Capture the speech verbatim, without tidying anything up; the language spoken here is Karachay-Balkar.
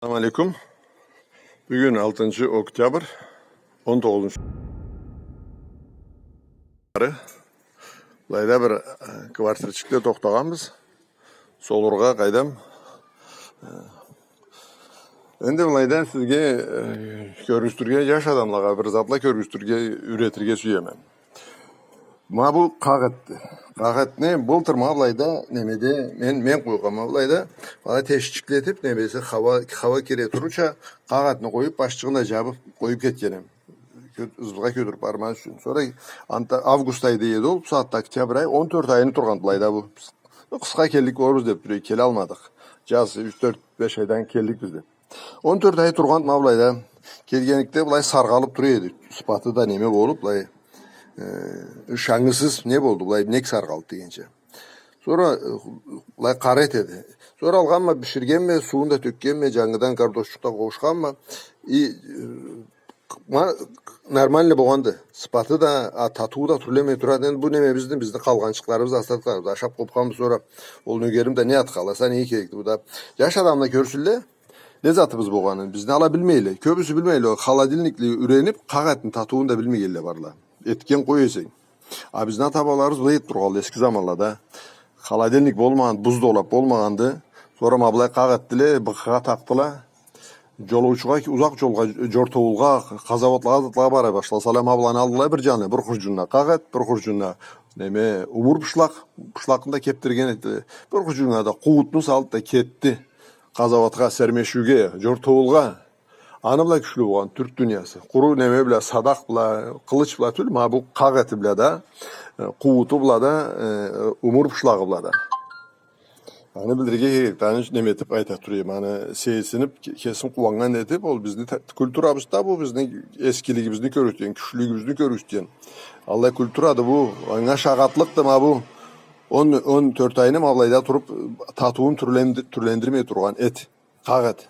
Салам алейкум. Бюгюн алтынчы октябрь, он тогъузунчу. Былайда бир, э, квартирчикде тохтагъанбыз. Солургъа къайдам. Э, энди былайда сизге, э, кёргюзтюрге, джаш адамлагъа бир затла кёргюзтюрге, юретирге сюеме. Ма бу къагъытды. Къагъытны былтыр ма былайда, немеде, мен, мен къойгъанма былайда. Ма тешикчикле этиб, немеси, хауа, хауа кире турурча, къагъытны къоюб, башчыгъын да джабыб къоюб кетгенем. Кё-, ызыбызгъа кётюрюб бармаз ючюн. Сора анта-, август айда эди ол, бусагъатда октябрь ай, он тёрт айны тургъанды былайда бу. Къышха келлик болурбуз деб тура эдик, келалмадыкъ. Джаз, юч, тёрт, беш айдан келликбиз деб. Он тёрт ай тургъанды ма былайда. Келгенликде былай саргъалыб тура эди. Сыпаты да неме болуб, былай, э, шангысыз не болду, былай нек саргъалды дегенча. Сора, э, былай къара эт эди. Сора алгъанма, биширгенме, сууун да тёкгенме, джангыдан картошчукъ да къошханма. И, э, ма-, нормально болгъанды. Сыпаты да, а, татыуу да тюрлемей турады. Энди бу немебизни, бизни къалгъанчыкъларыбыз, остаткларыбыз. Ашаб къобханбыз, сора ол нёгерим да не атха аласа, неге керекди бу да. Джаш адамла кёрсюнле, не затыбыз болгъанын. Бизни ала билмейле. Кёбюсю билмейле. Ол холодильникни юрениб, къагъытны татыуун да билмегенле барла. Этген къой эсенг. А бизни ата-бабаларыбыз былай этиб тургъанла эски заманлада. Холодильник болмагъан, буздолаб болмагъанды. Сора ма былай къагъыт этдиле, быкъыгъа такъдыла. Джолоучугъа, узакъ джолгъа, джортоуулагъа, къазауатлагъа, затлагъа бара башласала, ма быланы алдыла бир джанына, бир хурджунуна къагъыт, бир хурджунуна, неме, умур бышлакъ, бышлакъны да кебдирген этди. Бир хурджунуна да къууутну салды да кетди. Къазауатха, сермешиуге, джортоуулагъа. Аны бла кючлю болгъан тюрк дуниясы. Къуру неме бла, садакъ бла, къылыч бла тюл, ма бу къагъыты бла да, э, къуууту бла да, э, умур бышлагъы бла да. Аны билирге керек, аны неме этиб айта турайым, аны сейирсиниб, ке-, кесим къууаннган этиб, ол бизни та-, культурабызда бу, бизни эскилигибизни кёргюзтген, кючлюлюгюбюзню кёргюзтген. Аллай культурады бу, анга шагъатлыкъды ма бу. Он, он тёрт айны ма былайда туруб, татыуун тюрленди-, тюрлендирмей тургъан эт. Къагъыт.